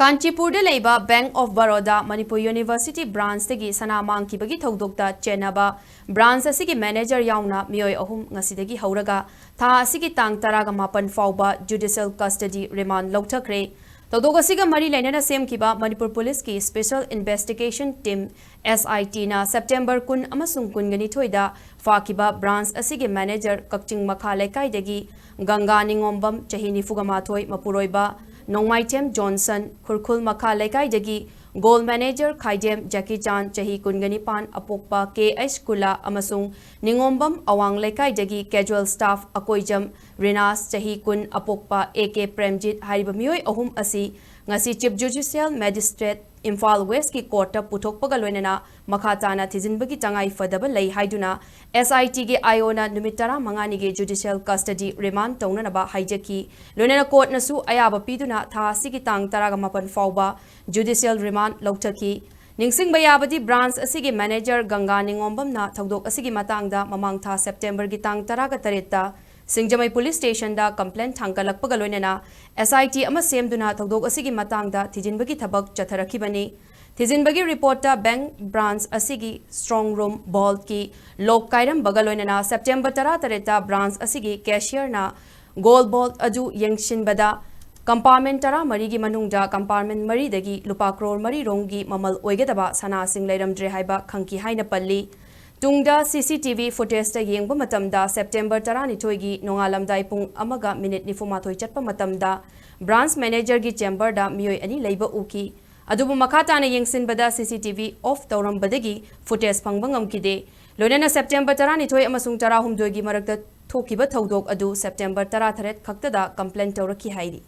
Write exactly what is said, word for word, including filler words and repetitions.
ꯀꯥꯟꯆꯤꯄꯨꯔꯗ ꯂꯩꯕ Bank of Baroda Manipur University branchꯇꯒꯤ ꯁꯅꯥ ꯃꯥꯡꯈꯤꯕꯒꯤ ꯊꯧꯗꯣꯛꯇ ꯆꯦꯟꯅꯕ branch ꯑꯁꯤꯒꯤ manager ꯌꯥꯎꯅ ꯃꯤꯑꯣꯏ ꯑꯍꯨꯝ ꯉꯁꯤꯗꯒꯤ ꯍꯧꯔꯒ ꯊꯥ ꯑꯁꯤꯒꯤ ꯇꯥꯡ ꯇꯔꯥꯒ ꯃꯥꯄꯟ ꯐꯥꯎꯕ judicial custody remand ꯂꯧꯊꯈ꯭ꯔꯦ꯫ ꯊꯧꯗꯣꯛ ꯑꯁꯤꯒ ꯃꯔꯤ ꯂꯩꯅꯅ ꯁꯦꯝꯈꯤꯕ ꯃꯅꯤꯄꯨꯔ ꯄꯨꯂꯤꯁꯀꯤ Special Investigation Team, S I T ꯅ September ꯀꯨꯟ ꯑꯃꯁꯨꯡ ꯀꯨꯟꯒ ꯅꯤꯊꯣꯏꯗ ꯐꯥꯈꯤꯕ branch ꯑꯁꯤꯒꯤ manager ꯀꯛꯆꯤꯡ ꯃꯈꯥ ꯂꯩꯀꯥꯏꯗꯒꯤ ꯒꯪꯒꯥ ꯅꯤꯉꯣꯝꯕꯝ, ꯆꯍꯤ ꯅꯤꯐꯨꯒ ꯃꯥꯊꯣꯏ, ꯃꯄꯨꯔꯣꯏꯕ ꯅꯣꯡꯃꯥꯏꯊꯦꯝ ꯖꯣꯟꯁꯟ, ꯈꯨꯔꯈꯨꯜ ꯃꯈꯥ ꯂꯩꯀꯥꯏꯗꯒꯤ gold manager ꯈꯥꯏꯗꯦꯝ ꯖꯦꯀꯤ ꯆꯥꯟ, ꯆꯍꯤ ꯀꯨꯟꯒ ꯅꯤꯄꯥꯟ, ꯑꯄꯣꯛꯄ ꯀꯦ ꯑꯩꯆ ꯀꯨꯂꯥ ꯑꯃꯁꯨꯡ ꯅꯤꯉꯣꯝꯕꯝ ꯑꯋꯥꯡ ꯂꯩꯀꯥꯏꯗꯒꯤ casual staff ꯑꯀꯣꯏꯖꯝ ꯔꯤꯅꯥꯁ, ꯆꯍꯤ ꯀꯨꯟ, ꯑꯄꯣꯛꯄ ꯑꯦ ꯀꯦ ꯄ꯭ꯔꯦꯝꯖꯤꯠ ꯍꯥꯏꯔꯤꯕ ꯃꯤꯑꯣꯏ ꯑꯍꯨꯝ ꯑꯁꯤ ꯉꯁꯤ Chief Judicial Magistrate ꯏꯝꯐꯥꯜ Westꯀꯤ courtꯇ ꯄꯨꯊꯣꯛꯄꯒ ꯂꯣꯏꯅꯅ ꯃꯈꯥ ꯇꯥꯅ ꯊꯤꯖꯤꯟꯕꯒꯤ ꯇꯉꯥꯏ ꯐꯗꯕ ꯂꯩ ꯍꯥꯏꯗꯨꯅ S I Tꯒꯤ I Oꯅ ꯅꯨꯃꯤꯠ ꯇꯔꯥꯃꯉꯥꯅꯤꯒꯤ judicial custody remand ꯇꯧꯅꯅꯕ ꯍꯥꯏꯖꯈꯤ꯫ ꯂꯣꯏꯅꯅ courtꯅꯁꯨ ꯑꯌꯥꯕ ꯄꯤꯗꯨꯅ ꯊꯥ ꯑꯁꯤꯒꯤ ꯇꯥꯡ ꯇꯔꯥꯒ ꯃꯥꯄꯟ ꯐꯥꯎꯕ judicial remand ꯂꯧꯊꯈꯤ꯫ ꯅꯤꯡꯁꯤꯡꯕ ꯌꯥꯕꯗꯤ, branch ꯑꯁꯤꯒꯤ manager ꯒꯪꯒꯥ ꯅꯤꯉꯣꯝꯕꯝꯅ ꯊꯧꯗꯣꯛ ꯑꯁꯤꯒꯤ ꯃꯇꯥꯡꯗ ꯃꯃꯥꯡ ꯊꯥ Septemberꯒꯤ ꯇꯥꯡ ꯇꯔꯥꯒ ꯇꯔꯦꯠꯇ ꯁꯤꯡꯖꯃꯩ police stationꯗ complaint ꯊꯥꯡꯒꯠꯂꯛꯄꯒ ꯂꯣꯏꯅꯅ S I T ꯑꯃ ꯁꯦꯝꯗꯨꯅ ꯊꯧꯗꯣꯛ ꯑꯁꯤꯒꯤ ꯃꯇꯥꯡꯗ ꯊꯤꯖꯤꯟꯕꯒꯤ ꯊꯕꯛ ꯆꯠꯊꯔꯛꯈꯤꯕꯅꯤ꯫ ꯊꯤꯖꯤꯟꯕꯒꯤ reportꯇ bank branch ꯑꯁꯤꯒꯤ strong room vaultꯀꯤ lock ꯀꯥꯏꯔꯝꯕꯒ ꯂꯣꯏꯅꯅ September ꯇꯔꯥꯇꯔꯦꯠꯇ branch ꯑꯁꯤꯒꯤ cashierꯅ gold vault ꯑꯗꯨ ꯌꯦꯡꯁꯤꯟꯕꯗ compartment ꯇꯔꯥꯃꯔꯤꯒꯤ ꯃꯅꯨꯡꯗ compartment ꯃꯔꯤꯗꯒꯤ ꯂꯨꯄꯥ ꯀ꯭ꯔꯣꯔ ꯃꯔꯤ ꯔꯣꯝꯒꯤ ꯃꯃꯜ ꯑꯣꯏꯒꯗꯕ ꯁꯅꯥꯁꯤꯡ ꯂꯩꯔꯝꯗ꯭ꯔꯦ ꯍꯥꯏꯕ ꯈꯪꯈꯤ ꯍꯥꯏꯅ ꯄꯜꯂꯤ꯫ ꯇꯨꯡꯗ C C T V footageꯇ ꯌꯦꯡꯕ ꯃꯇꯝꯗ September ꯇꯔꯥꯅꯤꯊꯣꯏꯒꯤ ꯅꯣꯡꯉꯥꯜꯂꯝꯗꯥꯏ ꯄꯨꯡ ꯑꯃꯒ minute ꯅꯤꯐꯨꯃꯥꯊꯣꯏ ꯆꯠꯄ ꯃꯇꯝꯗ branch managerꯒꯤ chamberꯗ ꯃꯤꯑꯣꯏ ꯑꯅꯤ ꯂꯩꯕ ꯎꯈꯤ꯫ ꯑꯗꯨꯕꯨ ꯃꯈꯥ ꯇꯥꯅ ꯌꯦꯡꯁꯤꯟꯕꯗ C C T V off ꯇꯧꯔꯝꯕꯗꯒꯤ footage ꯐꯪꯕ ꯉꯝꯈꯤꯗꯦ꯫ ꯂꯣꯏꯅꯅ September ꯇꯔꯥꯅꯤꯊꯣꯏ ꯑꯃꯁꯨꯡ ꯇꯔꯥꯍꯨꯝꯗꯣꯏꯒꯤ ꯃꯔꯛꯇ ꯊꯣꯛꯈꯤꯕ ꯊꯧꯗꯣꯛ ꯑꯗꯨ September ꯇꯔꯥꯇꯔꯦꯠ ꯈꯛꯇꯗ complaint ꯇꯧꯔꯛꯈꯤ ꯍꯥꯏꯔꯤ꯫